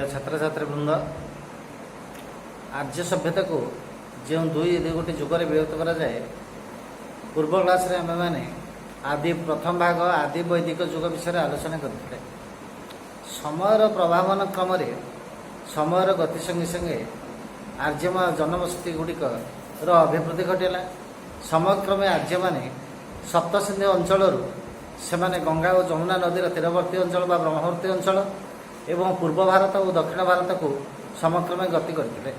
ପ୍ରିୟ ଛାତ୍ରଛାତ୍ରୀ ବୃନ୍ଦ, ଆର୍ଯ୍ୟ ସଭ୍ୟତାକୁ ଯେଉଁ ଦୁଇ ଦୁଇଗୋଟି ଯୁଗରେ ବିଭକ୍ତ କରାଯାଏ, ପୂର୍ବ କ୍ଲାସରେ ଆମେମାନେ ଆଦି ପ୍ରଥମ ଭାଗ ଆଦି ବୈଦିକ ଯୁଗ ବିଷୟରେ ଆଲୋଚନା କରିଥିଲେ। ସମୟର ପ୍ରବାହମାନ କ୍ରମରେ, ସମୟର ଗତି ସଙ୍ଗେ ସଙ୍ଗେ ଆର୍ଯ୍ୟ ଜନବସତି ଗୁଡ଼ିକର ଅଭିବୃଦ୍ଧି ଘଟିଲା। ସମୟକ୍ରମେ ଆର୍ଯ୍ୟମାନେ ସପ୍ତସିନ୍ଧୁ ଅଞ୍ଚଳରୁ ସେମାନେ ଗଙ୍ଗା ଓ ଯମୁନା ନଦୀର ତୀରବର୍ତ୍ତୀ ଅଞ୍ଚଳ ବା ବ୍ରହ୍ମବର୍ତ୍ତୀ ଅଞ୍ଚଳ ଏବଂ ପୂର୍ବ ଭାରତ ଓ ଦକ୍ଷିଣ ଭାରତକୁ ସମକ୍ରମେ ଗତି କରିଥିଲେ।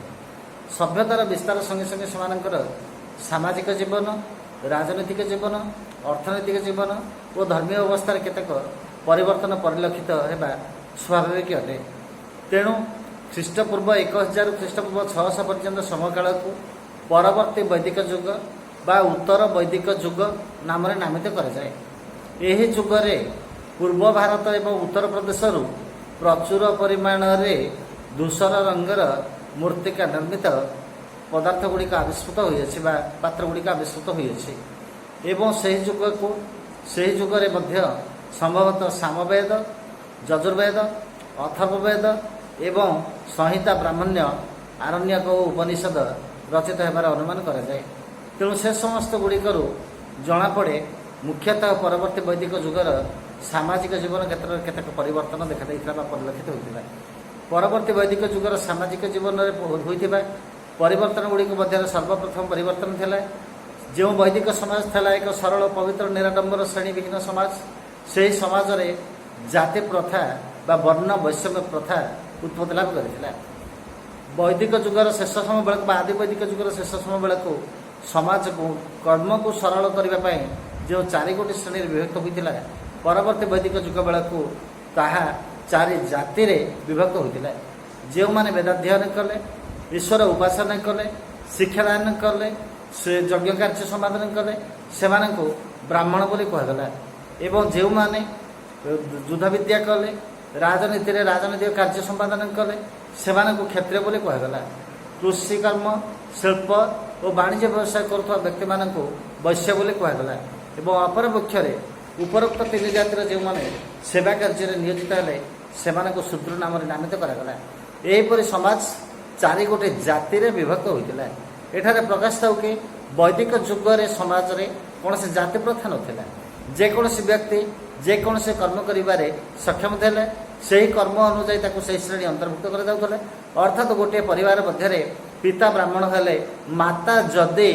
ସଭ୍ୟତାର ବିସ୍ତାର ସଙ୍ଗେ ସଙ୍ଗେ ସେମାନଙ୍କର ସାମାଜିକ ଜୀବନ, ରାଜନୈତିକ ଜୀବନ, ଅର୍ଥନୈତିକ ଜୀବନ ଓ ଧର୍ମୀୟ ଅବସ୍ଥାରେ କେତେକ ପରିବର୍ତ୍ତନ ପରିଲକ୍ଷିତ ହେବା ସ୍ୱାଭାବିକ ଅଟେ। ତେଣୁ ଖ୍ରୀଷ୍ଟପୂର୍ବ 1000ରୁ ଖ୍ରୀଷ୍ଟପୂର୍ବ 600 ପର୍ଯ୍ୟନ୍ତ ସମକାଳକୁ ପରବର୍ତ୍ତୀ ବୈଦିକ ଯୁଗ ବା ଉତ୍ତର ବୈଦିକ ଯୁଗ ନାମରେ ନାମିତ କରାଯାଏ। ଏହି ଯୁଗରେ ପୂର୍ବ ଭାରତ ଏବଂ ଉତ୍ତର ପ୍ରଦେଶରୁ ପ୍ରଚୁର ପରିମାଣରେ ଧୂସର ରଙ୍ଗର ମୂର୍ତ୍ତିକା ନିର୍ମିତ ପଦାର୍ଥ ଗୁଡ଼ିକ ଆବିଷ୍କୃତ ହୋଇଅଛି ବା ପାତ୍ର ଗୁଡ଼ିକ ଆବିଷ୍କୃତ ହୋଇଅଛି ଏବଂ ସେହି ଯୁଗରେ ମଧ୍ୟ ସମ୍ଭବତଃ ସାମବେଦ, ଯଜୁର୍ବେଦ, ଅଥର୍ବବେଦ ଏବଂ ସଂହିତା, ବ୍ରାହ୍ମଣ୍ୟ, ଆରଣ୍ୟକ ଓ ଉପନିଷଦ ରଚିତ ହେବାର ଅନୁମାନ କରାଯାଏ। ତେଣୁ ସେ ସମସ୍ତ ଗୁଡ଼ିକରୁ ଜଣାପଡ଼େ, ମୁଖ୍ୟତଃ ପରବର୍ତ୍ତୀ ବୈଦିକ ଯୁଗର ସାମାଜିକ ଜୀବନ କ୍ଷେତ୍ରରେ କେତେକ ପରିବର୍ତ୍ତନ ଦେଖାଦେଇଥିଲା ବା ପରିଲକ୍ଷିତ ହୋଇଥିଲା। ପରବର୍ତ୍ତୀ ବୈଦିକ ଯୁଗର ସାମାଜିକ ଜୀବନରେ ହୋଇଥିବା ପରିବର୍ତ୍ତନ ଗୁଡ଼ିକ ମଧ୍ୟରେ ସର୍ବପ୍ରଥମ ପରିବର୍ତ୍ତନ ଥିଲା, ଯେଉଁ ବୈଦିକ ସମାଜ ଥିଲା ଏକ ସରଳ, ପବିତ୍ର, ନିରାଡମ୍ବର, ଶ୍ରେଣୀବିହୀନ ସମାଜ, ସେହି ସମାଜରେ ଜାତି ପ୍ରଥା ବା ବର୍ଣ୍ଣ ବୈଷମ୍ୟ ପ୍ରଥା ଉତ୍ପତ୍ତି ଲାଭ କରିଥିଲା। ବୈଦିକ ଯୁଗର ଶେଷ ସମୟ ବେଳକୁ ବା ଆଦି ବୈଦିକ ଯୁଗର ଶେଷ ସମୟ ବେଳକୁ ସମାଜକୁ କର୍ମକୁ ସରଳ କରିବା ପାଇଁ ଯେଉଁ ଚାରି ଗୋଟି ଶ୍ରେଣୀରେ ବିଭକ୍ତ ହୋଇଥିଲା, ପରବର୍ତ୍ତୀ ବୈଦିକ ଯୁଗ ବେଳକୁ ତାହା ଚାରି ଜାତିରେ ବିଭକ୍ତ ହୋଇଥିଲା। ଯେଉଁମାନେ ବେଦାଧ୍ୟୟନ କଲେ, ଈଶ୍ୱର ଉପାସନା କଲେ, ଶିକ୍ଷାଦାନ କଲେ, ସେ ଯଜ୍ଞ କାର୍ଯ୍ୟ ସମ୍ପାଦନ କଲେ, ସେମାନଙ୍କୁ ବ୍ରାହ୍ମଣ ବୋଲି କୁହାଗଲା ଏବଂ ଯେଉଁମାନେ ଯୁଦ୍ଧ ବିଦ୍ୟା କଲେ, ରାଜନୀତିରେ ରାଜନୈତିକ କାର୍ଯ୍ୟ ସମ୍ପାଦନ କଲେ, ସେମାନଙ୍କୁ କ୍ଷତ୍ରିୟ ବୋଲି କୁହାଗଲା। କୃଷି କର୍ମ, ଶିଳ୍ପ ଓ ବାଣିଜ୍ୟ ବ୍ୟବସାୟ କରୁଥିବା ବ୍ୟକ୍ତିମାନଙ୍କୁ ବୈଶ୍ୟ ବୋଲି କୁହାଗଲା ଏବଂ ଅପରପକ୍ଷରେ ଉପରୋକ୍ତ ତିନି ଜାତିର ଯେଉଁମାନେ ସେବା କାର୍ଯ୍ୟରେ ନିୟୋଜିତ ହେଲେ, ସେମାନଙ୍କୁ ଶୂଦ୍ର ନାମରେ ନାମିତ କରାଗଲା। ଏହିପରି ସମାଜ ଚାରି ଗୋଟି ଜାତିରେ ବିଭକ୍ତ ହୋଇଥିଲା। ଏଠାରେ ପ୍ରକାଶ ଥାଉ କି ବୈଦିକ ଯୁଗରେ ସମାଜରେ କୌଣସି ଜାତି ପ୍ରଥା ନଥିଲା। ଯେକୌଣସି ବ୍ୟକ୍ତି ଯେକୌଣସି କର୍ମ କରିବାରେ ସକ୍ଷମ ଥିଲେ, ସେହି କର୍ମ ଅନୁଯାୟୀ ତାକୁ ସେହି ଶ୍ରେଣୀ ଅନ୍ତର୍ଭୁକ୍ତ କରାଯାଉଥିଲା। ଅର୍ଥାତ୍ ଗୋଟିଏ ପରିବାର ମଧ୍ୟରେ ପିତା ବ୍ରାହ୍ମଣ ହେଲେ ମାତା ଯଦି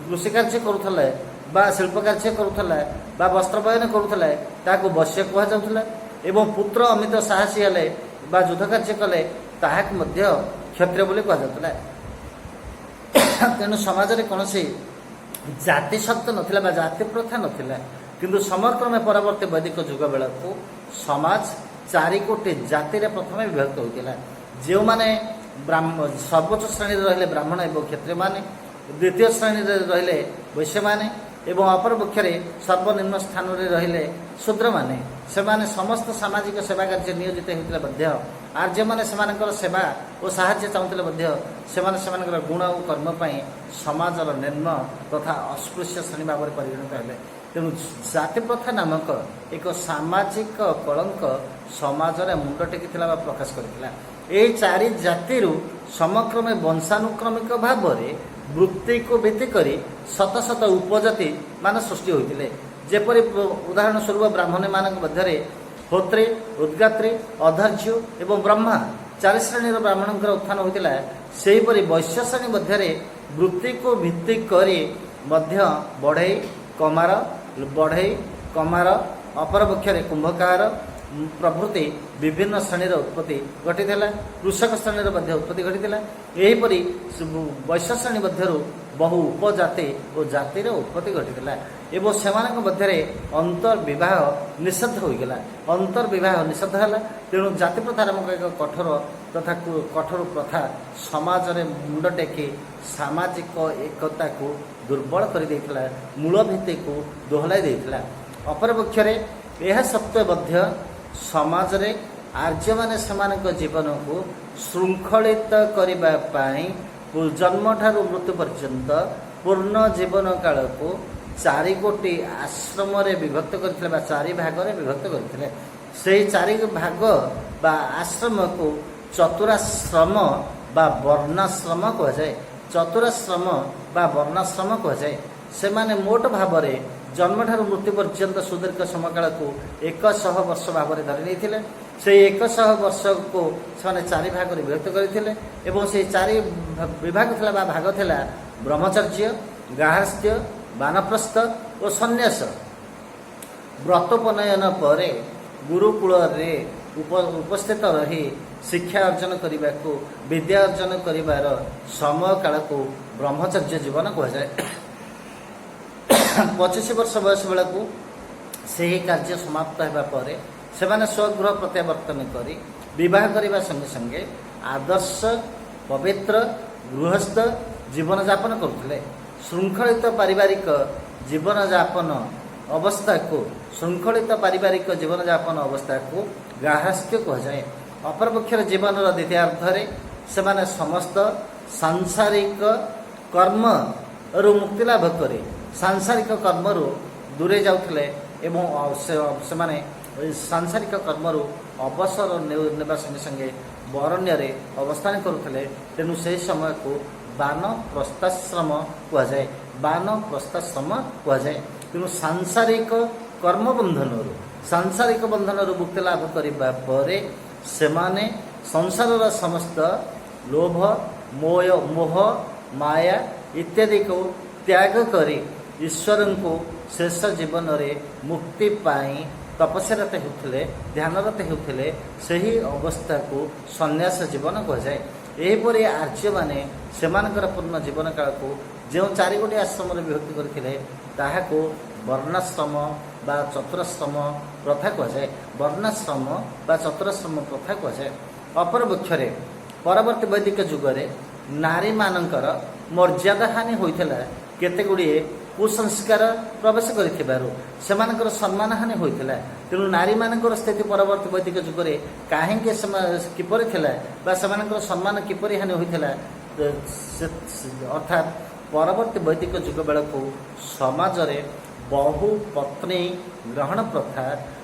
କୃଷି କାର୍ଯ୍ୟ କରୁଥିଲେ ବା ଶିଳ୍ପ କାର୍ଯ୍ୟ କରୁଥିଲେ ବା ବସ୍ତ୍ର ବୟନ କରୁଥିଲେ, ତାହାକୁ ବୈଶ୍ୟ କୁହାଯାଉଥିଲା ଏବଂ ପୁତ୍ର ଅମିତ ସାହସୀ ହେଲେ ବା ଯୁଦ୍ଧ କାର୍ଯ୍ୟ କଲେ, ତାହାକୁ ମଧ୍ୟ କ୍ଷତ୍ରିୟ ବୋଲି କୁହାଯାଉଥିଲା। ତେଣୁ ସମାଜରେ କୌଣସି ଜାତି ଶବ୍ଦ ନଥିଲା ବା ଜାତି ପ୍ରଥା ନଥିଲା। କିନ୍ତୁ ସମୟକ୍ରମେ ପରବର୍ତ୍ତୀ ବୈଦିକ ଯୁଗ ବେଳକୁ ସମାଜ ଚାରି ଗୋଟି ଜାତିରେ ପ୍ରଥମେ ବିଭକ୍ତ ହୋଇଥିଲା। ଯେଉଁମାନେ ସର୍ବୋଚ୍ଚ ଶ୍ରେଣୀରେ ରହିଲେ ବ୍ରାହ୍ମଣ ଏବଂ କ୍ଷତ୍ରିୟମାନେ, ଦ୍ୱିତୀୟ ଶ୍ରେଣୀରେ ରହିଲେ ବୈଶ୍ୟମାନେ ଏବଂ ଅପରପକ୍ଷରେ ସର୍ବନିମ୍ନ ସ୍ଥାନରେ ରହିଲେ ଶୂଦ୍ରମାନେ। ସେମାନେ ସମସ୍ତ ସାମାଜିକ ସେବା କାର୍ଯ୍ୟ ନିୟୋଜିତ ହେଉଥିଲେ ମଧ୍ୟ, ଆର୍ଯ୍ୟମାନେ ସେମାନଙ୍କର ସେବା ଓ ସାହାଯ୍ୟ ଚାହୁଁଥିଲେ ମଧ୍ୟ, ସେମାନେ ସେମାନଙ୍କର ଗୁଣ ଓ କର୍ମ ପାଇଁ ସମାଜର ନିମ୍ନ ତଥା ଅସ୍ପୃଶ୍ୟ ଶ୍ରେଣୀ ଭାବରେ ପରିଗଣିତ ହେଲେ। ତେଣୁ ଜାତି ପ୍ରଥା ନାମକ ଏକ ସାମାଜିକ କଳଙ୍କ ସମାଜରେ ମୁଣ୍ଡ ଟେକିଥିଲା ବା ପ୍ରକାଶ କରିଥିଲା। ଏହି ଚାରି ଜାତିରୁ ସମକ୍ରମେ ବଂଶାନୁକ୍ରମିକ ଭାବରେ ବୃତ୍ତିକୁ ଭିତ୍ତି କରି ଶତ ଶତ ଉପଜାତି ମାନେ ସୃଷ୍ଟି ହୋଇଥିଲେ। ଯେପରି ଉଦାହରଣ ସ୍ୱରୂପ ବ୍ରାହ୍ମଣମାନଙ୍କ ମଧ୍ୟରେ ହୋତ୍ରୀ, ଉଦ୍ଗାତ୍ରୀ, ଅଧ୍ୱର୍ଯ୍ୟୁ ଏବଂ ବ୍ରହ୍ମା ଚାରି ଶ୍ରେଣୀର ବ୍ରାହ୍ମଣଙ୍କର ଉତ୍ଥାନ ହୋଇଥିଲା, ସେହିପରି ବୈଶ୍ୟ ଶ୍ରେଣୀ ମଧ୍ୟରେ ବୃତ୍ତିକୁ ଭିତ୍ତି କରି ମଧ୍ୟ ବଢ଼େଇ, କମାର, ବଢ଼େଇ, କମାର, ଅପରପକ୍ଷରେ କୁମ୍ଭକାର ପ୍ରଭୃତି ବିଭିନ୍ନ ଶ୍ରେଣୀର ଉତ୍ପତ୍ତି ଘଟିଥିଲା। କୃଷକ ଶ୍ରେଣୀର ମଧ୍ୟ ଉତ୍ପତ୍ତି ଘଟିଥିଲା। ଏହିପରି ବୈଶ୍ୟ ଶ୍ରେଣୀ ମଧ୍ୟରୁ ବହୁ ଉପଜାତି ଓ ଜାତିର ଉତ୍ପତ୍ତି ଘଟିଥିଲା ଏବଂ ସେମାନଙ୍କ ମଧ୍ୟରେ ଅନ୍ତର୍ବିବାହ ନିଷିଦ୍ଧ ହୋଇଗଲା। ଅନ୍ତର୍ବିବାହ ନିଷିଦ୍ଧ ହେଲା। ତେଣୁ ଜାତି ପ୍ରଥା ନାମକ ଏକ କଠୋର ତଥା କଠୋର ପ୍ରଥା ସମାଜରେ ମୁଣ୍ଡ ଟେକି ସାମାଜିକ ଏକତାକୁ ଦୁର୍ବଳ କରିଦେଇଥିଲା, ମୂଳ ଭିତ୍ତିକୁ ଦୋହଲାଇ ଦେଇଥିଲା। ଅପରପକ୍ଷରେ ଏହା ସତ୍ତ୍ୱେ ମଧ୍ୟ ସମାଜରେ ଆର୍ଯ୍ୟମାନେ ସେମାନଙ୍କ ଜୀବନକୁ ଶୃଙ୍ଖଳିତ କରିବା ପାଇଁ ଜନ୍ମଠାରୁ ମୃତ୍ୟୁ ପର୍ଯ୍ୟନ୍ତ ପୂର୍ଣ୍ଣ ଜୀବନ କାଳକୁ ଚାରି ଗୋଟି ଆଶ୍ରମରେ ବିଭକ୍ତ କରିଥିଲେ ବା ଚାରି ଭାଗରେ ବିଭକ୍ତ କରିଥିଲେ। ସେହି ଚାରି ଭାଗ ବା ଆଶ୍ରମକୁ ଚତୁରାଶ୍ରମ ବା ବର୍ଣ୍ଣାଶ୍ରମ କୁହାଯାଏ। ଚତୁରାଶ୍ରମ ବା ବର୍ଣ୍ଣାଶ୍ରମ କୁହାଯାଏ। ସେମାନେ ମୋଟ ଭାବରେ ଜନ୍ମଠାରୁ ମୃତ୍ୟୁ ପର୍ଯ୍ୟନ୍ତ ସୁଦୀର୍ଘ ସମକାଳକୁ 100 ବର୍ଷ ଭାବରେ ଧରି ନେଇଥିଲେ। ସେଇ 100 ବର୍ଷକୁ ସେମାନେ ଚାରି ଭାଗରେ ବିଭକ୍ତ କରିଥିଲେ ଏବଂ ସେଇ ଚାରି ବିଭାଗ ଥିଲା ବା ଭାଗ ଥିଲା ବ୍ରହ୍ମଚର୍ଯ୍ୟ, ଗାର୍ହସ୍ଥ୍ୟ, ବାନପ୍ରସ୍ଥ ଓ ସନ୍ନ୍ୟାସ। ବ୍ରତୋପନୟନ ପରେ ଗୁରୁକୂଳରେ ଉପସ୍ଥିତ ରହି ଶିକ୍ଷା ଅର୍ଜନ କରିବାକୁ, ବିଦ୍ୟା ଅର୍ଜନ କରିବାର ସମୟ କାଳକୁ ବ୍ରହ୍ମଚର୍ଯ୍ୟ ଜୀବନ କୁହାଯାଏ। 25 ବର୍ଷ ବୟସ ବେଳକୁ ସେହି କାର୍ଯ୍ୟ ସମାପ୍ତ ହେବା ପରେ ସେମାନେ ସ୍ୱଗୃହ ପ୍ରତ୍ୟାବର୍ତ୍ତନ କରି ବିବାହ କରିବା ସଙ୍ଗେ ସଙ୍ଗେ ଆଦର୍ଶ ପବିତ୍ର ଗୃହସ୍ଥ ଜୀବନଯାପନ କରୁଥିଲେ। ଶୃଙ୍ଖଳିତ ପାରିବାରିକ ଜୀବନଯାପନ ଅବସ୍ଥାକୁ ଗାର୍ହସ୍ଥ୍ୟ କୁହାଯାଏ। ଅପରପକ୍ଷରେ ଜୀବନର ଦ୍ୱିତୀୟାର୍ଦ୍ଧରେ ସେମାନେ ସମସ୍ତ ସାଂସାରିକ କର୍ମରୁ ମୁକ୍ତି ଲାଭ କରି ସାଂସାରିକ କର୍ମରୁ ଦୂରେଇ ଯାଉଥିଲେ ଏବଂ ସେମାନେ ସାଂସାରିକ କର୍ମରୁ ଅବସର ନେବା ସଙ୍ଗେ ସଙ୍ଗେ ଅରଣ୍ୟରେ ଅବସ୍ଥାନ କରୁଥିଲେ। ତେଣୁ ସେହି ସମୟକୁ ବାନପ୍ରସ୍ଥାଶ୍ରମ କୁହାଯାଏ। ବାନପ୍ରସ୍ଥାଶ୍ରମ କୁହାଯାଏ। ତେଣୁ ସାଂସାରିକ ବନ୍ଧନରୁ ମୁକ୍ତି ଲାଭ କରିବା ପରେ ସେମାନେ ସଂସାରର ସମସ୍ତ ଲୋଭ, ମୋହ, ମାୟା ଇତ୍ୟାଦିକୁ ତ୍ୟାଗ କରି ଈଶ୍ୱରଙ୍କୁ ଶେଷ ଜୀବନରେ ମୁକ୍ତି ପାଇଁ ତପସ୍ୟାରତ ହେଉଥିଲେ, ଧ୍ୟାନରତ ହେଉଥିଲେ। ସେହି ଅବସ୍ଥାକୁ ସନ୍ନ୍ୟାସ ଜୀବନ କୁହାଯାଏ। ଏହିପରି ଆର୍ଯ୍ୟମାନେ ସେମାନଙ୍କର ପୂର୍ଣ୍ଣ ଜୀବନ କାଳକୁ ଯେଉଁ ଚାରିଗୋଟି ଆଶ୍ରମରେ ବିଭକ୍ତି କରିଥିଲେ, ତାହାକୁ ବର୍ଣ୍ଣାଶ୍ରମ ବା ଚତୁରାଶ୍ରମ ପ୍ରଥା କୁହାଯାଏ। ବର୍ଣ୍ଣାଶ୍ରମ ବା ଚତୁରାଶ୍ରମ ପ୍ରଥା କୁହାଯାଏ। ଅପରପକ୍ଷରେ ପରବର୍ତ୍ତୀ ବୈଦିକ ଯୁଗରେ ନାରୀମାନଙ୍କର ମର୍ଯ୍ୟାଦା ହାନି ହୋଇଥିଲା। କେତେ ଗୁଡ଼ିଏ କୁସଂସ୍କାର ପ୍ରବେଶ କରିଥିବାରୁ ସେମାନଙ୍କର ସମ୍ମାନ ହାନି ହୋଇଥିଲା। ତେଣୁ ନାରୀମାନଙ୍କର ସ୍ଥିତି ପରବର୍ତ୍ତୀ ବୈଦିକ ଯୁଗରେ କାହିଁକି କିପରି ଥିଲା ବା ସେମାନଙ୍କର ସମ୍ମାନ କିପରି ହାନି ହୋଇଥିଲା? ଅର୍ଥାତ୍ ପରବର୍ତ୍ତୀ ବୈଦିକ ଯୁଗ ବେଳକୁ ସମାଜରେ ବହୁ ପତ୍ନୀ ଗ୍ରହଣ ପ୍ରଥା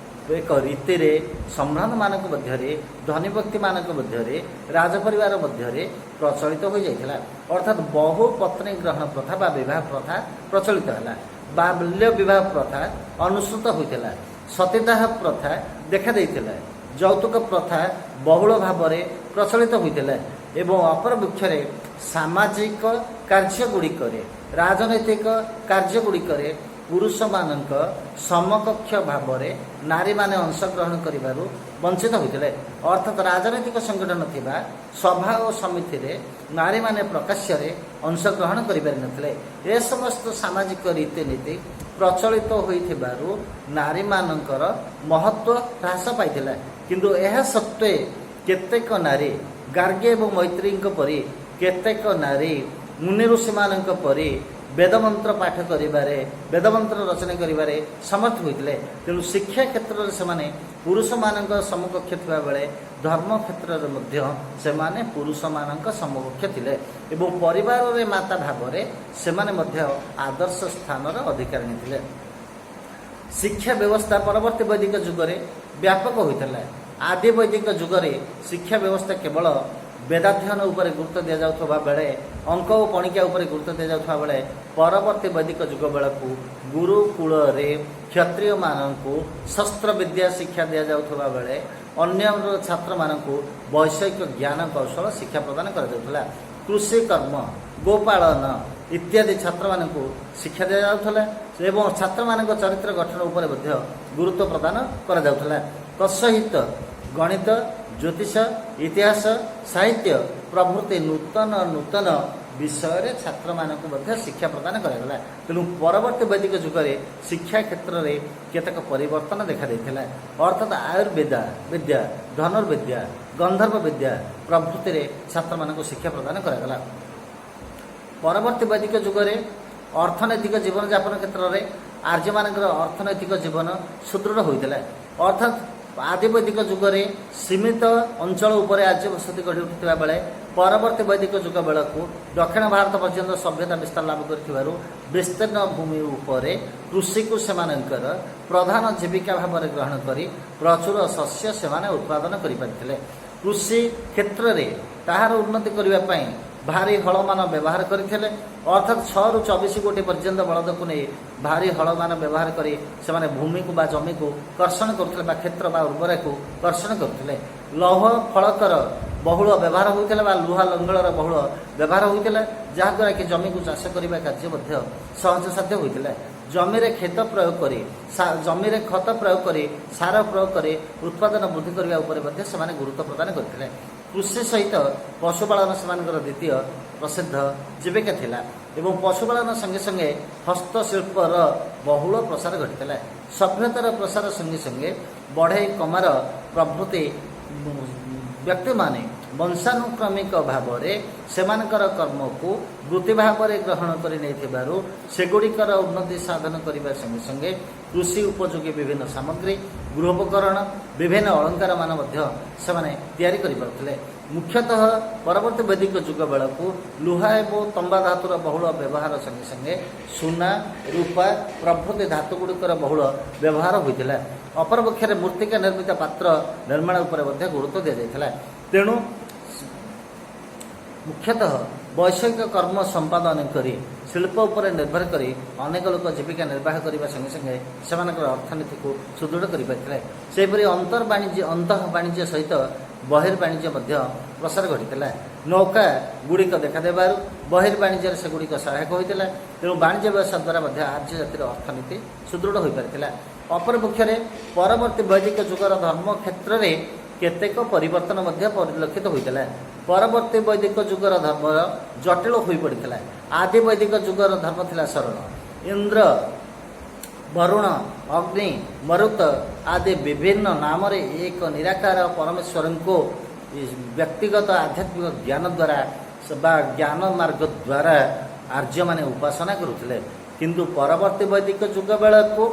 ଏକ ରୀତିରେ ସମ୍ଭ୍ରାନ୍ତମାନଙ୍କ ମଧ୍ୟରେ, ଧନୀ ବ୍ୟକ୍ତିମାନଙ୍କ ମଧ୍ୟରେ, ରାଜପରିବାର ମଧ୍ୟରେ ପ୍ରଚଳିତ ହୋଇଯାଇଥିଲା। ଅର୍ଥାତ୍ ବହୁ ପତ୍ନୀ ଗ୍ରହଣ ପ୍ରଥା ବା ବିବାହ ପ୍ରଥା ପ୍ରଚଳିତ ହେଲା। ବାଲ୍ୟ ବିବାହ ପ୍ରଥା ଅନୁସୃତ ହୋଇଥିଲା। ସତୀଦାହ ପ୍ରଥା ଦେଖାଦେଇଥିଲା। ଯୌତୁକ ପ୍ରଥା ବହୁଳ ଭାବରେ ପ୍ରଚଳିତ ହୋଇଥିଲା ଏବଂ ଅପରପକ୍ଷରେ ସାମାଜିକ କାର୍ଯ୍ୟଗୁଡ଼ିକରେ, ରାଜନୈତିକ କାର୍ଯ୍ୟଗୁଡ଼ିକରେ ପୁରୁଷମାନଙ୍କ ସମକକ୍ଷ ଭାବରେ ନାରୀମାନେ ଅଂଶଗ୍ରହଣ କରିବାରୁ ବଞ୍ଚିତ ହୋଇଥିଲେ। ଅର୍ଥାତ୍ ରାଜନୈତିକ ସଂଗଠନ ଥିବା ସଭା ଓ ସମିତିରେ ନାରୀମାନେ ପ୍ରକାଶ୍ୟରେ ଅଂଶଗ୍ରହଣ କରିପାରିନଥିଲେ। ଏ ସମସ୍ତ ସାମାଜିକ ରୀତିନୀତି ପ୍ରଚଳିତ ହୋଇଥିବାରୁ ନାରୀମାନଙ୍କର ମହତ୍ଵ ହ୍ରାସ ପାଇଥିଲା। କିନ୍ତୁ ଏହା ସତ୍ତ୍ୱେ କେତେକ ନାରୀ ଗାର୍ଗୀ ଏବଂ ମୈତ୍ରେୟୀଙ୍କ ପରି, କେତେକ ନାରୀ ମୁନି ଋଷିମାନଙ୍କ ପରି ବେଦମନ୍ତ୍ର ପାଠ କରିବାରେ, ବେଦମନ୍ତ୍ର ରଚନା କରିବାରେ ସମର୍ଥ ହୋଇଥିଲେ। ତେଣୁ ଶିକ୍ଷା କ୍ଷେତ୍ରରେ ସେମାନେ ପୁରୁଷମାନଙ୍କ ସମକକ୍ଷ ଥିବାବେଳେ ଧର୍ମ କ୍ଷେତ୍ରରେ ମଧ୍ୟ ସେମାନେ ପୁରୁଷମାନଙ୍କ ସମକକ୍ଷ ଥିଲେ ଏବଂ ପରିବାରରେ ମାତା ଭାବରେ ସେମାନେ ମଧ୍ୟ ଆଦର୍ଶ ସ୍ଥାନର ଅଧିକାରିଣୀ ଥିଲେ। ଶିକ୍ଷା ବ୍ୟବସ୍ଥା ପରବର୍ତ୍ତୀ ବୈଦିକ ଯୁଗରେ ବ୍ୟାପକ ହୋଇଥିଲା। ଆଦି ବୈଦିକ ଯୁଗରେ ଶିକ୍ଷା ବ୍ୟବସ୍ଥା କେବଳ ବେଦାଧ୍ୟୟନ ଉପରେ ଗୁରୁତ୍ୱ ଦିଆଯାଉଥିବା ବେଳେ, ଅଙ୍କ ଓ ପଣିକିଆ ଉପରେ ଗୁରୁତ୍ୱ ଦିଆଯାଉଥିବା ବେଳେ, ପରବର୍ତ୍ତୀ ବୈଦିକ ଯୁଗ ବେଳକୁ ଗୁରୁକୂଳରେ କ୍ଷତ୍ରିୟମାନଙ୍କୁ ଶସ୍ତ୍ର ବିଦ୍ୟା ଶିକ୍ଷା ଦିଆଯାଉଥିବା ବେଳେ ଅନ୍ୟ ଛାତ୍ରମାନଙ୍କୁ ବୈଷୟିକ ଜ୍ଞାନ କୌଶଳ ଶିକ୍ଷା ପ୍ରଦାନ କରାଯାଉଥିଲା। କୃଷି କର୍ମ, ଗୋପାଳନ ଇତ୍ୟାଦି ଛାତ୍ରମାନଙ୍କୁ ଶିକ୍ଷା ଦିଆଯାଉଥିଲା ଏବଂ ଛାତ୍ରମାନଙ୍କ ଚରିତ୍ର ଗଠନ ଉପରେ ମଧ୍ୟ ଗୁରୁତ୍ୱ ପ୍ରଦାନ କରାଯାଉଥିଲା। ତତ୍ସହିତ ଗଣିତ, ଜ୍ୟୋତିଷ, ଇତିହାସ, ସାହିତ୍ୟ ପ୍ରଭୃତି ନୂତନ ନୂତନ ବିଷୟରେ ଛାତ୍ରମାନଙ୍କୁ ମଧ୍ୟ ଶିକ୍ଷା ପ୍ରଦାନ କରାଗଲା। ତେଣୁ ପରବର୍ତ୍ତୀ ବୈଦିକ ଯୁଗରେ ଶିକ୍ଷା କ୍ଷେତ୍ରରେ କେତେକ ପରିବର୍ତ୍ତନ ଦେଖାଦେଇଥିଲା। ଅର୍ଥାତ୍ ଆୟୁର୍ବେଦ ବିଦ୍ୟା, ଧନୁର୍ବିଦ୍ୟା, ଗନ୍ଧର୍ବ ବିଦ୍ୟା ପ୍ରଭୃତିରେ ଛାତ୍ରମାନଙ୍କୁ ଶିକ୍ଷା ପ୍ରଦାନ କରାଗଲା। ପରବର୍ତ୍ତୀ ବୈଦିକ ଯୁଗରେ ଅର୍ଥନୈତିକ ଜୀବନଯାପନ କ୍ଷେତ୍ରରେ ଆର୍ଯ୍ୟମାନଙ୍କର ଅର୍ଥନୈତିକ ଜୀବନ ସୁଦୃଢ଼ ହୋଇଥିଲା। ଅର୍ଥାତ୍ ଆଦି ବୈଦିକ ଯୁଗରେ ସୀମିତ ଅଞ୍ଚଳ ଉପରେ ଆର୍ଯ୍ୟ ବସତି ଗଢ଼ି ଉଠିଥିବା ବେଳେ ପରବର୍ତ୍ତୀ ବୈଦିକ ଯୁଗ ବେଳକୁ ଦକ୍ଷିଣ ଭାରତ ପର୍ଯ୍ୟନ୍ତ ସଭ୍ୟତା ବିସ୍ତାର ଲାଭ କରିଥିବାରୁ ବିସ୍ତୀର୍ଣ୍ଣ ଭୂମି ଉପରେ କୃଷିକୁ ସେମାନଙ୍କର ପ୍ରଧାନ ଜୀବିକା ଭାବରେ ଗ୍ରହଣ କରି ପ୍ରଚୁର ଶସ୍ୟ ସେମାନେ ଉତ୍ପାଦନ କରିପାରିଥିଲେ। କୃଷି କ୍ଷେତ୍ରରେ ତାହାର ଉନ୍ନତି କରିବା ପାଇଁ ଭାରି ହଳମାନ ବ୍ୟବହାର କରିଥିଲେ। ଅର୍ଥାତ୍ 6ରୁ 24 ଗୋଟି ପର୍ଯ୍ୟନ୍ତ ବଳଦକୁ ନେଇ ଭାରି ହଳମାନ ବ୍ୟବହାର କରି ସେମାନେ ଭୂମିକୁ ବା ଜମିକୁ କର୍ଷଣ କରୁଥିଲେ ବା କ୍ଷେତ୍ର ବା ଉର୍ବରାକୁ କର୍ଷଣ କରୁଥିଲେ। ଲୌହ ଫଳକର ବହୁଳ ବ୍ୟବହାର ହେଉଥିଲା ବା ଲୁହା ଲଙ୍ଗଳର ବହୁଳ ବ୍ୟବହାର ହେଉଥିଲା, ଯାହାଦ୍ୱାରା କି ଜମିକୁ ଚାଷ କରିବା କାର୍ଯ୍ୟ ମଧ୍ୟ ସହଜସାଧ୍ୟ ହୋଇଥିଲା। ଜମିରେ ଖତ ପ୍ରୟୋଗ କରି, ସାର ପ୍ରୟୋଗ କରି ଉତ୍ପାଦନ ବୃଦ୍ଧି କରିବା ଉପରେ ମଧ୍ୟ ସେମାନେ ଗୁରୁତ୍ୱ ପ୍ରଦାନ କରିଥିଲେ। କୃଷି ସହିତ ପଶୁପାଳନ ସେମାନଙ୍କର ଦ୍ୱିତୀୟ ପ୍ରସିଦ୍ଧ ଜୀବିକା ଥିଲା ଏବଂ ପଶୁପାଳନ ସଙ୍ଗେ ସଙ୍ଗେ ହସ୍ତଶିଳ୍ପର ବହୁଳ ପ୍ରସାର ଘଟିଥିଲା। ସଭ୍ୟତାର ପ୍ରସାର ସଙ୍ଗେ ସଙ୍ଗେ ବଢ଼େଇ, କମାର ପ୍ରଭୃତି ବ୍ୟକ୍ତିମାନେ ବଂଶାନୁକ୍ରମିକ ଭାବରେ ସେମାନଙ୍କର କର୍ମକୁ ବୃତ୍ତି ଭାବରେ ଗ୍ରହଣ କରି ନେଇଥିବାରୁ ସେଗୁଡ଼ିକର ଉନ୍ନତି ସାଧନ କରିବା ସଙ୍ଗେ ସଙ୍ଗେ କୃଷି ଉପଯୋଗୀ ବିଭିନ୍ନ ସାମଗ୍ରୀ, ଗୃହୋପକରଣ, ବିଭିନ୍ନ ଅଳଙ୍କାରମାନ ମଧ୍ୟ ସେମାନେ ତିଆରି କରିପାରୁଥିଲେ। ମୁଖ୍ୟତଃ ପରବର୍ତ୍ତୀ ବୈଦିକ ଯୁଗ ବେଳକୁ ଲୁହା ଏବଂ ତମ୍ବା ଧାତୁର ବହୁଳ ବ୍ୟବହାର ସଙ୍ଗେ ସଙ୍ଗେ ସୁନା, ରୂପା ପ୍ରଭୃତି ଧାତୁଗୁଡ଼ିକର ବହୁଳ ବ୍ୟବହାର ହୋଇଥିଲା। ଅପରପକ୍ଷରେ ମୃତ୍ତିକା ନିର୍ମିତ ପାତ୍ର ନିର୍ମାଣ ଉପରେ ମଧ୍ୟ ଗୁରୁତ୍ୱ ଦିଆଯାଇଥିଲା। ତେଣୁ ମୁଖ୍ୟତଃ ବୈଷୟିକ କର୍ମ ସମ୍ପାଦନ କରି, ଶିଳ୍ପ ଉପରେ ନିର୍ଭର କରି ଅନେକ ଲୋକ ଜୀବିକା ନିର୍ବାହ କରିବା ସଙ୍ଗେ ସଙ୍ଗେ ସେମାନଙ୍କର ଅର୍ଥନୀତିକୁ ସୁଦୃଢ଼ କରିପାରିଥିଲେ। ସେହିପରି ଅନ୍ତର୍ବାଣିଜ୍ୟ, ଅନ୍ତଃ ବାଣିଜ୍ୟ ସହିତ ବହିର୍ବାଣିଜ୍ୟ ମଧ୍ୟ ପ୍ରସାର ଘଟିଥିଲା। ନୌକା ଗୁଡ଼ିକ ଦେଖାଦେବାରୁ ବହିର୍ବାଣିଜ୍ୟରେ ସେଗୁଡ଼ିକ ସହାୟକ ହୋଇଥିଲା। ତେଣୁ ବାଣିଜ୍ୟ ବ୍ୟବସାୟ ଦ୍ୱାରା ମଧ୍ୟ ଆର୍ଯ୍ୟ ଜାତିର ଅର୍ଥନୀତି ସୁଦୃଢ଼ ହୋଇପାରିଥିଲା। ଅପରପକ୍ଷରେ ପରବର୍ତ୍ତୀ ବୈଦିକ ଯୁଗର ଧର୍ମ କ୍ଷେତ୍ରରେ କେତେକ ପରିବର୍ତ୍ତନ ମଧ୍ୟ ପରିଲକ୍ଷିତ ହୋଇଥିଲା। ପରବର୍ତ୍ତୀ ବୈଦିକ ଯୁଗର ଧର୍ମ ଜଟିଳ ହୋଇପଡ଼ିଥିଲା। ଆଦି ବୈଦିକ ଯୁଗର ଧର୍ମ ଥିଲା ସରଳ। ଇନ୍ଦ୍ର, ବରୁଣ, ଅଗ୍ନି, ମରୁତ ଆଦି ବିଭିନ୍ନ ନାମରେ ଏକ ନିରାକାର ପରମେଶ୍ୱରଙ୍କୁ ବ୍ୟକ୍ତିଗତ ଆଧ୍ୟାତ୍ମିକ ଜ୍ଞାନ ଦ୍ୱାରା ବା ଜ୍ଞାନ ମାର୍ଗ ଦ୍ୱାରା ଆର୍ଯ୍ୟମାନେ ଉପାସନା କରୁଥିଲେ। କିନ୍ତୁ ପରବର୍ତ୍ତୀ ବୈଦିକ ଯୁଗ ବେଳକୁ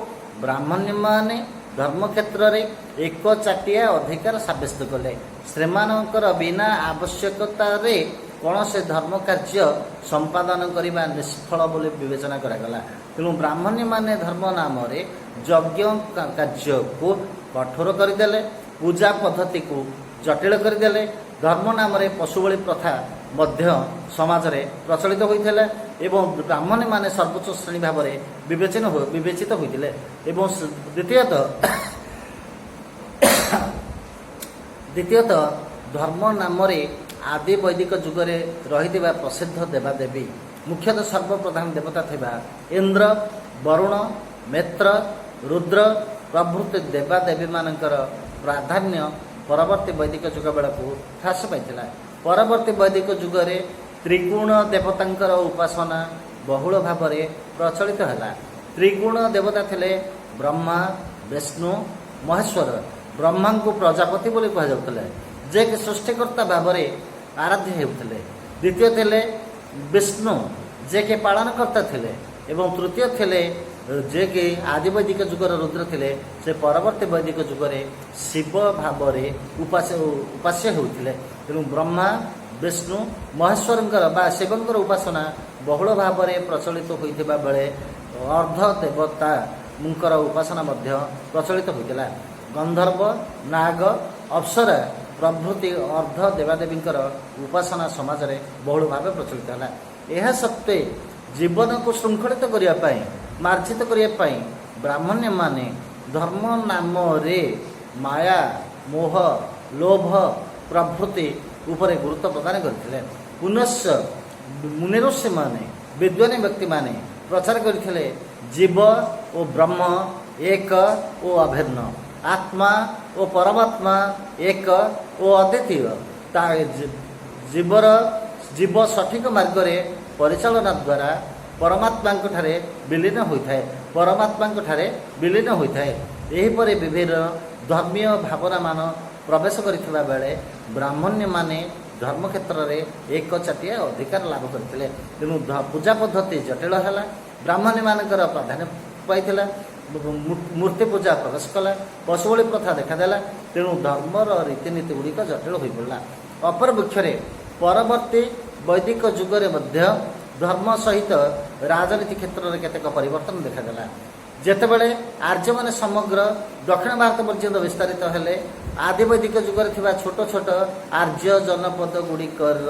ବ୍ରାହ୍ମଣ୍ୟମାନେ ଧର୍ମକ୍ଷେତ୍ରରେ ଏକଚାଟିଆ ଅଧିକାର ସାବ୍ୟସ୍ତ କଲେ। ସେମାନଙ୍କର ବିନା ଆବଶ୍ୟକତାରେ କୌଣସି ଧର୍ମ କାର୍ଯ୍ୟ ସମ୍ପାଦନ କରିବା ନିଷ୍ଫଳ ବୋଲି ବିବେଚନା କରାଗଲା। ତେଣୁ ବ୍ରାହ୍ମଣ୍ୟମାନେ ଧର୍ମ ନାମରେ ଯଜ୍ଞ କାର୍ଯ୍ୟକୁ କଠୋର କରିଦେଲେ, ପୂଜା ପଦ୍ଧତିକୁ ଜଟିଳ କରିଦେଲେ। ଧର୍ମ ନାମରେ ପଶୁବଳି ପ୍ରଥା ମଧ୍ୟ ସମାଜରେ ପ୍ରଚଳିତ ହୋଇଥିଲା ଏବଂ ବ୍ରାହ୍ମଣମାନେ ସର୍ବୋଚ୍ଚ ଶ୍ରେଣୀ ଭାବରେ ବିବେଚିତ ହୋଇଥିଲେ। ଏବଂ ଦ୍ୱିତୀୟତଃ ଧର୍ମ ନାମରେ ଆଦି ବୈଦିକ ଯୁଗରେ ରହିଥିବା ପ୍ରସିଦ୍ଧ ଦେବାଦେବୀ, ମୁଖ୍ୟତଃ ସର୍ବପ୍ରଧାନ ଦେବତା ଥିବା ଇନ୍ଦ୍ର, ବରୁଣ, ମିତ୍ର, ରୁଦ୍ର ପ୍ରଭୃତି ଦେବାଦେବୀମାନଙ୍କର ପ୍ରାଧାନ୍ୟ ପରବର୍ତ୍ତୀ ବୈଦିକ ଯୁଗ ବେଳକୁ ହ୍ରାସ ପାଇଥିଲା। ପରବର୍ତ୍ତୀ ବୈଦିକ ଯୁଗରେ ତ୍ରିଗୁଣ ଦେବତାଙ୍କର ଉପାସନା ବହୁଳ ଭାବରେ ପ୍ରଚଳିତ ହେଲା। ତ୍ରିଗୁଣ ଦେବତା ଥିଲେ ବ୍ରହ୍ମା, ବିଷ୍ଣୁ, ମହେଶ୍ୱର। ବ୍ରହ୍ମାଙ୍କୁ ପ୍ରଜାପତି ବୋଲି କୁହାଯାଉଥିଲା, ଯେ କି ସୃଷ୍ଟିକର୍ତ୍ତା ଭାବରେ ଆରାଧ୍ୟ ହେଉଥିଲେ। ଦ୍ୱିତୀୟ ଥିଲେ ବିଷ୍ଣୁ, ଯେ କି ପାଳନକର୍ତ୍ତା ଥିଲେ ଏବଂ ତୃତୀୟ ଥିଲେ ଯେ କି ଆଦି ବୈଦିକ ଯୁଗର ରୁଦ୍ର ଥିଲେ। ସେ ପରବର୍ତ୍ତୀ ବୈଦିକ ଯୁଗରେ ଶିବ ଭାବରେ ଉପାସ୍ୟ ହେଉଥିଲେ। ତେଣୁ ବ୍ରହ୍ମା, ବିଷ୍ଣୁ, ମହେଶ୍ୱରଙ୍କର ବା ଶିବଙ୍କର ଉପାସନା ବହୁଳ ଭାବରେ ପ୍ରଚଳିତ ହୋଇଥିବା ବେଳେ ଅର୍ଦ୍ଧ ଦେବତାଙ୍କର ଉପାସନା ମଧ୍ୟ ପ୍ରଚଳିତ ହୋଇଥିଲା। ଗନ୍ଧର୍ବ, ନାଗ, ଅପ୍ସରା ପ୍ରଭୃତି ଅର୍ଦ୍ଧ ଦେବାଦେବୀଙ୍କର ଉପାସନା ସମାଜରେ ବହୁଳ ଭାବେ ପ୍ରଚଳିତ ହେଲା। ଏହା ସତ୍ତ୍ୱେ ଜୀବନକୁ ଶୃଙ୍ଖଳିତ କରିବା ପାଇଁ, ମାର୍ଜିତ କରିବା ପାଇଁ ବ୍ରାହ୍ମଣ୍ୟମାନେ ଧର୍ମ ନାମରେ ମାୟା, ମୋହ, ଲୋଭ ପ୍ରଭୃତି ଉପରେ ଗୁରୁତ୍ୱ ପ୍ରଦାନ କରିଥିଲେ। ପୁନଶ୍ଚ ମୁନିଋଷିମାନେ, ବିଦ୍ୱାନ ବ୍ୟକ୍ତିମାନେ ପ୍ରଚାର କରିଥିଲେ, ଜୀବ ଓ ବ୍ରହ୍ମ ଏକ ଓ ଅଭିନ୍ନ, ଆତ୍ମା ଓ ପରମାତ୍ମା ଏକ ଓ ଅଦ୍ୱିତୀୟ। ତା ଜୀବ ସଠିକ ମାର୍ଗରେ ପରିଚାଳନା ଦ୍ୱାରା ପରମାତ୍ମାଙ୍କ ଠାରେ ବିଲୀନ ହୋଇଥାଏ, ପରମାତ୍ମାଙ୍କ ଠାରେ ବିଲୀନ ହୋଇଥାଏ। ଏହିପରି ବିଭିନ୍ନ ଧର୍ମୀୟ ଭାବନାମାନ ପ୍ରବେଶ କରିଥିବା ବେଳେ ବ୍ରାହ୍ମଣ୍ୟମାନେ ଧର୍ମକ୍ଷେତ୍ରରେ ଏକଚାଟିଆ ଅଧିକାର ଲାଭ କରିଥିଲେ। ତେଣୁ ପୂଜା ପଦ୍ଧତି ଜଟିଳ ହେଲା, ବ୍ରାହ୍ମଣ୍ୟମାନଙ୍କର ପ୍ରାଧାନ୍ୟ ପାଇଥିଲା, ମୂର୍ତ୍ତି ପୂଜା ପ୍ରବେଶ କଲା, ପଶୁବଳି ପ୍ରଥା ଦେଖାଦେଲା। ତେଣୁ ଧର୍ମର ରୀତିନୀତି ଗୁଡ଼ିକ ଜଟିଳ ହୋଇପଡ଼ିଲା। ଅପରପକ୍ଷରେ ପରବର୍ତ୍ତୀ ବୈଦିକ ଯୁଗରେ ମଧ୍ୟ ଧର୍ମ ସହିତ ରାଜନୀତି କ୍ଷେତ୍ରରେ କେତେକ ପରିବର୍ତ୍ତନ ଦେଖାଦେଲା। ଯେତେବେଳେ ଆର୍ଯ୍ୟମାନେ ସମଗ୍ର ଦକ୍ଷିଣ ଭାରତ ପର୍ଯ୍ୟନ୍ତ ବିସ୍ତାରିତ ହେଲେ, ଆଦି ବୈଦିକ ଯୁଗରେ ଥିବା ଛୋଟ ଛୋଟ ଆର୍ଯ୍ୟ ଜନପଦ ଗୁଡ଼ିକର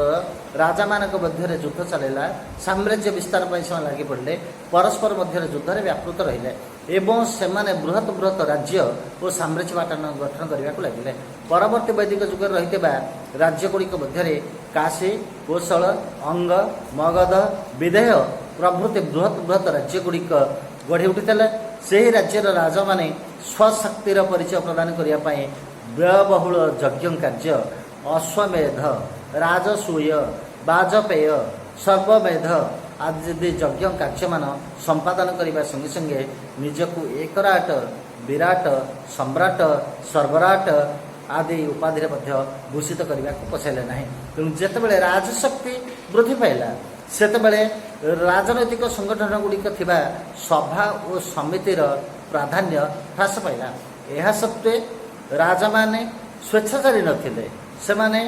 ରାଜାମାନଙ୍କ ମଧ୍ୟରେ ଯୁଦ୍ଧ ଚାଲିଲା। ସାମ୍ରାଜ୍ୟ ବିସ୍ତାର ପାଇଁ ସେମାନେ ଲାଗି ପଡ଼ିଲେ, ପରସ୍ପର ମଧ୍ୟରେ ଯୁଦ୍ଧରେ ବ୍ୟାପୃତ ରହିଲେ ଏବଂ ସେମାନେ ବୃହତ ବୃହତ ରାଜ୍ୟ ଓ ସାମ୍ରାଜ୍ୟ ଗଠନ କରିବାକୁ ଲାଗିଲେ। ପରବର୍ତ୍ତୀ ବୈଦିକ ଯୁଗରେ ରହିଥିବା ରାଜ୍ୟଗୁଡ଼ିକ ମଧ୍ୟରେ କାଶୀ, କୋଶଳ, ଅଙ୍ଗ, ମଗଧ, ବିଦେହ ପ୍ରଭୃତି ବୃହତ ବୃହତ ରାଜ୍ୟଗୁଡ଼ିକ ଗଢ଼ି ଉଠିଥିଲେ। ସେହି ରାଜ୍ୟର ରାଜାମାନେ ସ୍ୱଶକ୍ତିର ପରିଚୟ ପ୍ରଦାନ କରିବା ପାଇଁ ବ୍ୟୟବହୁଳ ଯଜ୍ଞ କାର୍ଯ୍ୟ, ଅଶ୍ୱମେଧ, ରାଜସୂୟ, ବାଜପେୟ, ସର୍ବମେଧ ଆଦି ଯଜ୍ଞ କାର୍ଯ୍ୟମାନ ସମ୍ପାଦନ କରିବା ସଙ୍ଗେ ସଙ୍ଗେ ନିଜକୁ ଏକରାଟ, ବିରାଟ, ସମ୍ରାଟ, ସର୍ବରାଟ ଆଦି ଉପାଧିରେ ମଧ୍ୟ ଭୂଷିତ କରିବାକୁ ପଛାଇଲେ ନାହିଁ। ତେଣୁ ଯେତେବେଳେ ରାଜଶକ୍ତି ବୃଦ୍ଧି ପାଇଲା, ସେତେବେଳେ ରାଜନୈତିକ ସଂଗଠନ ଗୁଡ଼ିକ ଥିବା ସଭା ଓ ସମିତିର ପ୍ରାଧାନ୍ୟ ହ୍ରାସ ପାଇଲା। ଏହା ସତ୍ତ୍ୱେ ରାଜାମାନେ ସ୍ୱେଚ୍ଛାଚାରୀ ନଥିଲେ। ସେମାନେ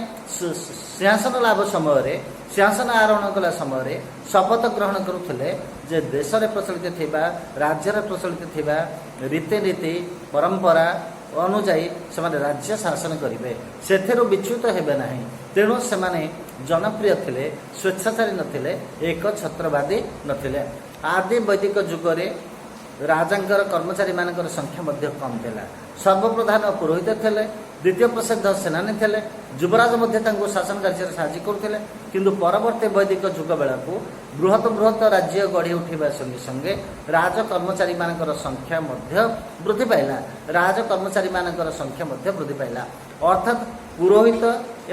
ସିଂହାସନ ଲାଭ ସମୟରେ, ସିଂହାସନ ଆରୋହଣ କଲା ସମୟରେ ଶପଥ ଗ୍ରହଣ କରୁଥିଲେ ଯେ ଦେଶରେ ପ୍ରଚଳିତ ଥିବା, ରାଜ୍ୟରେ ପ୍ରଚଳିତ ଥିବା ରୀତିନୀତି, ପରମ୍ପରା ଅନୁଯାୟୀ ସେମାନେ ରାଜ୍ୟ ଶାସନ କରିବେ, ସେଥିରୁ ବିଚ୍ୟୁତ ହେବେ ନାହିଁ। ତେଣୁ ସେମାନେ ଜନପ୍ରିୟ ଥିଲେ, ସ୍ୱେଚ୍ଛାଚାରୀ ନଥିଲେ, ଏକ ଛତ୍ରବାଦୀ ନଥିଲେ। ଆଦି ବୈଦିକ ଯୁଗରେ ରାଜାଙ୍କର କର୍ମଚାରୀମାନଙ୍କର ସଂଖ୍ୟା ମଧ୍ୟ କମ୍ ଥିଲା। ସର୍ବପ୍ରଧାନ ପୁରୋହିତ ଥିଲେ, ଦ୍ୱିତୀୟ ପ୍ରସିଦ୍ଧ ସେନାନୀ ଥିଲେ, ଯୁବରାଜ ମଧ୍ୟ ତାଙ୍କୁ ଶାସନ କାର୍ଯ୍ୟରେ ସାହାଯ୍ୟ କରୁଥିଲେ। କିନ୍ତୁ ପରବର୍ତ୍ତୀ ବୈଦିକ ଯୁଗ ବେଳକୁ ବୃହତ ବୃହତ ରାଜ୍ୟ ଗଢ଼ି ଉଠିବା ସଙ୍ଗେ ସଙ୍ଗେ ରାଜ କର୍ମଚାରୀମାନଙ୍କର ସଂଖ୍ୟା ମଧ୍ୟ ବୃଦ୍ଧି ପାଇଲା। ରାଜ କର୍ମଚାରୀମାନଙ୍କର ସଂଖ୍ୟା ମଧ୍ୟ ବୃଦ୍ଧି ପାଇଲା। ଅର୍ଥାତ୍ ପୁରୋହିତ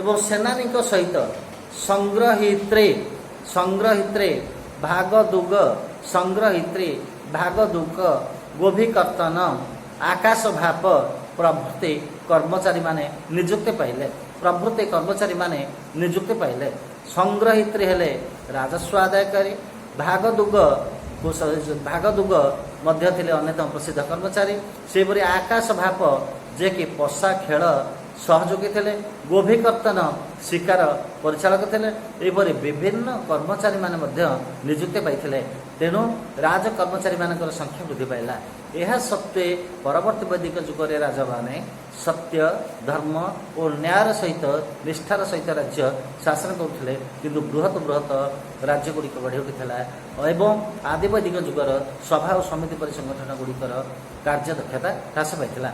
ଏବଂ ସେନାନୀଙ୍କ ସହିତ ସଂଗ୍ରହିତ୍ରୀ, ଭାଗଦୁଗ, ସଂଗ୍ରହିତ୍ରୀ, ଭାଗଦୁଗ, ଗୋଭିକର୍ତ୍ତନ, ଆକାଶ ଭାପ ପ୍ରଭୃତି କର୍ମଚାରୀମାନେ ନିଯୁକ୍ତି ପାଇଲେ। ପ୍ରଭୃତି କର୍ମଚାରୀମାନେ ନିଯୁକ୍ତି ପାଇଲେ। ସଂଗ୍ରହିତ୍ରୀ ହେଲେ ରାଜସ୍ୱ ଆଦାୟକାରୀ, ଭାଗଦୁଗ ମଧ୍ୟ ଥିଲେ ଅନ୍ୟତମ ପ୍ରସିଦ୍ଧ କର୍ମଚାରୀ। ସେହିପରି ଆକାଶ ଭାପ, ଯିଏକି ପଶା ଖେଳ ସହଯୋଗୀ ଥିଲେ, ଗୋଭିକର୍ତ୍ତନ ଶିକାର ପରିଚାଳକ ଥିଲେ। ଏହିପରି ବିଭିନ୍ନ କର୍ମଚାରୀମାନେ ମଧ୍ୟ ନିଯୁକ୍ତି ପାଇଥିଲେ। ତେଣୁ ରାଜ କର୍ମଚାରୀମାନଙ୍କର ସଂଖ୍ୟା ବୃଦ୍ଧି ପାଇଲା। ଏହା ସତ୍ତ୍ୱେ ପରବର୍ତ୍ତୀ ବୈଦିକ ଯୁଗରେ ରାଜାମାନେ ସତ୍ୟ, ଧର୍ମ ଓ ନ୍ୟାୟର ସହିତ, ନିଷ୍ଠାର ସହିତ ରାଜ୍ୟ ଶାସନ କରୁଥିଲେ। କିନ୍ତୁ ବୃହତ ବୃହତ ରାଜ୍ୟଗୁଡ଼ିକ ଗଢ଼ି ଉଠିଥିଲା ଏବଂ ଆଦି ବୈଦିକ ଯୁଗର ସଭା ଓ ସମିତି ପରି ସଂଗଠନ ଗୁଡ଼ିକର କାର୍ଯ୍ୟଦକ୍ଷତା ହ୍ରାସ ପାଇଥିଲା।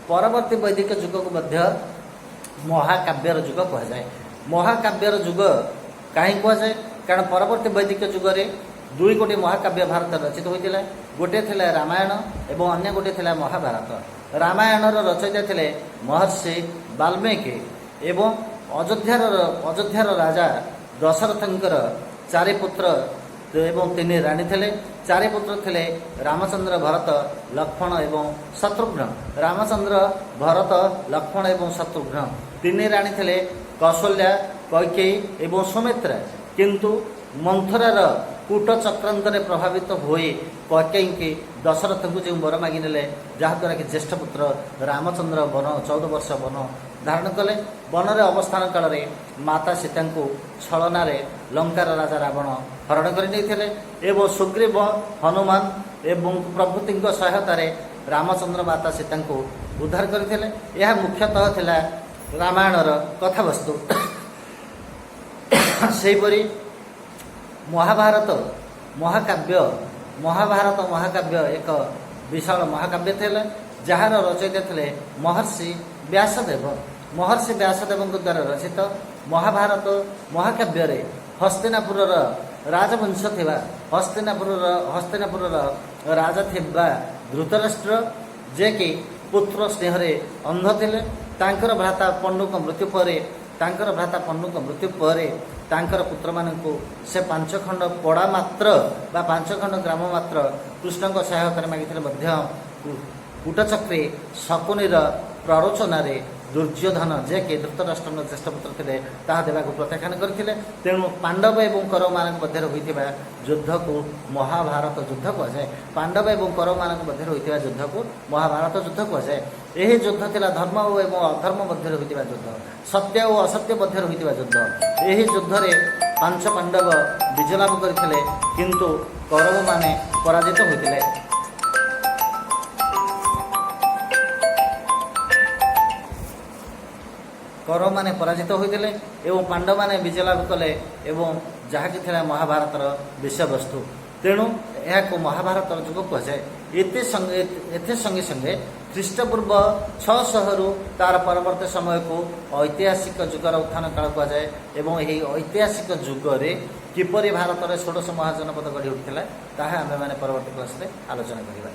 ପରବର୍ତ୍ତୀ ବୈଦିକ ଯୁଗକୁ ମଧ୍ୟ ମହାକାବ୍ୟର ଯୁଗ କୁହାଯାଏ। ମହାକାବ୍ୟର ଯୁଗ କାହିଁକି କୁହାଯାଏ? କାରଣ ପରବର୍ତ୍ତୀ ବୈଦିକ ଯୁଗରେ ଦୁଇ ଗୋଟି ମହାକାବ୍ୟ ଭାରତରେ ରଚିତ ହୋଇଥିଲା। ଗୋଟିଏ ଥିଲା ରାମାୟଣ ଏବଂ ଅନ୍ୟ ଗୋଟିଏ ଥିଲା ମହାଭାରତ। ରାମାୟଣର ରଚୟିତା ଥିଲେ ମହର୍ଷି ବାଲ୍ମୀକି ଏବଂ ଅଯୋଧ୍ୟାର ରାଜା ଦଶରଥଙ୍କର ଚାରି ପୁତ୍ର ଏବଂ ତିନି ରାଣୀ ଥିଲେ। ଚାରି ପୁତ୍ର ଥିଲେ ରାମଚନ୍ଦ୍ର, ଭରତ, ଲକ୍ଷ୍ମଣ ଏବଂ ଶତ୍ରୁଘ୍ନ। ରାମଚନ୍ଦ୍ର, ଭରତ, ଲକ୍ଷ୍ମଣ ଏବଂ ଶତ୍ରୁଘ୍ନ। ତିନି ରାଣୀ ଥିଲେ କୌଶଲ୍ୟା, କୈକେୟୀ ଏବଂ ସୁମିତ୍ରା। କିନ୍ତୁ ମନ୍ଥରାର କୂଟ ଚକ୍ରାନ୍ତରେ ପ୍ରଭାବିତ ହୋଇ କୈକେୟୀକି ଦଶରଥଙ୍କୁ ଯେଉଁ ବର ମାଗିନେଲେ, ଯାହାଦ୍ୱାରା କି ଜ୍ୟେଷ୍ଠ ପୁତ୍ର ରାମଚନ୍ଦ୍ର 14 ବର୍ଷ ବନ ଧାରଣ କଲେ। ବନରେ ଅବସ୍ଥାନ କାଳରେ ମାତା ସୀତାଙ୍କୁ ଛଳନାରେ ଲଙ୍କାର ରାଜା ରାବଣ ହରଣ କରି ନେଇଥିଲେ ଏବଂ ସୁଗ୍ରୀବ, ହନୁମାନ ଏବଂ ପ୍ରଭୃତିଙ୍କ ସହାୟତାରେ ରାମଚନ୍ଦ୍ର ମାତା ସୀତାଙ୍କୁ ଉଦ୍ଧାର କରିଥିଲେ। ଏହା ମୁଖ୍ୟତଃ ଥିଲା ରାମାୟଣର କଥାବସ୍ତୁ। ସେହିପରି ମହାଭାରତ ମହାକାବ୍ୟ। ମହାଭାରତ ମହାକାବ୍ୟ ଏକ ବିଶାଳ ମହାକାବ୍ୟ ଥିଲା, ଯାହାର ରଚୟିତା ଥିଲେ ମହର୍ଷି ବ୍ୟାସଦେବ। ମହର୍ଷି ବ୍ୟାସଦେବଙ୍କ ଦ୍ୱାରା ରଚିତ ମହାଭାରତ ମହାକାବ୍ୟରେ ହସ୍ତିନାପୁରର ରାଜବଂଶ ଥିବା ହସ୍ତିନାପୁରର ରାଜା ଥିବା ଧୃତରାଷ୍ଟ୍ର, ଯିଏକି ପୁତ୍ର ସ୍ନେହରେ ଅନ୍ଧ ଥିଲେ, ତାଙ୍କର ଭ୍ରାତା ପଣ୍ଡୁଙ୍କ ମୃତ୍ୟୁ ପରେ ତାଙ୍କର ପୁତ୍ରମାନଙ୍କୁ ସେ ପାଞ୍ଚ ଖଣ୍ଡ ପଡ଼ା ମାତ୍ର ବା ପାଞ୍ଚ ଖଣ୍ଡ ଗ୍ରାମ ମାତ୍ର କୃଷ୍ଣଙ୍କ ସହାୟତାରେ ମାଗିଥିଲେ ମଧ୍ୟ କୂଟଚକ୍ରୀ ଶକୁନିର ପ୍ରରୋଚନାରେ ଦୁର୍ଯ୍ୟୋଧନ, ଯିଏକି ଧୃତରାଷ୍ଟ୍ରଙ୍କ ଜ୍ୟେଷ୍ଠ ପୁତ୍ର ଥିଲେ, ତାହା ଦେବାକୁ ପ୍ରତ୍ୟାଖ୍ୟାନ କରିଥିଲେ। ତେଣୁ ପାଣ୍ଡବ ଏବଂ କୌରବମାନଙ୍କ ମଧ୍ୟରେ ହୋଇଥିବା ଯୁଦ୍ଧକୁ ମହାଭାରତ ଯୁଦ୍ଧ କୁହାଯାଏ। ପାଣ୍ଡବ ଏବଂ କୌରବମାନଙ୍କ ମଧ୍ୟରେ ହୋଇଥିବା ଯୁଦ୍ଧକୁ ମହାଭାରତ ଯୁଦ୍ଧ କୁହାଯାଏ। ଏହି ଯୁଦ୍ଧ ଥିଲା ଧର୍ମ ଏବଂ ଅଧର୍ମ ମଧ୍ୟରେ ହୋଇଥିବା ଯୁଦ୍ଧ, ସତ୍ୟ ଓ ଅସତ୍ୟ ମଧ୍ୟରେ ହୋଇଥିବା ଯୁଦ୍ଧ। ଏହି ଯୁଦ୍ଧରେ ପାଞ୍ଚ ପାଣ୍ଡବ ବିଜୟ ଲାଭ କରିଥିଲେ, କିନ୍ତୁ କୌରବମାନେ ପରାଜିତ ହୋଇଥିଲେ। କୌରବମାନେ ପରାଜିତ ହୋଇଥିଲେ ଏବଂ ପାଣ୍ଡବମାନେ ବିଜୟ ଲାଭ କଲେ ଏବଂ ଯାହାକି ଥିଲା ମହାଭାରତର ବିଷୟବସ୍ତୁ। ତେଣୁ ଏହାକୁ ମହାଭାରତର ଯୁଗ କୁହାଯାଏ। ଏଥି ସଙ୍ଗେ ସଙ୍ଗେ ଖ୍ରୀଷ୍ଟପୂର୍ବ 600ରୁ ତାର ପରବର୍ତ୍ତୀ ସମୟକୁ ଐତିହାସିକ ଯୁଗର ଉତ୍ଥାନ କାଳ କୁହାଯାଏ ଏବଂ ଏହି ଐତିହାସିକ ଯୁଗରେ କିପରି ଭାରତରେ ଷୋଡ଼ଶ ମହାଜନପଦ ଗଢ଼ି ଉଠିଥିଲା, ତାହା ଆମେମାନେ ପରବର୍ତ୍ତୀ କ୍ଲାସରେ ଆଲୋଚନା କରିବା।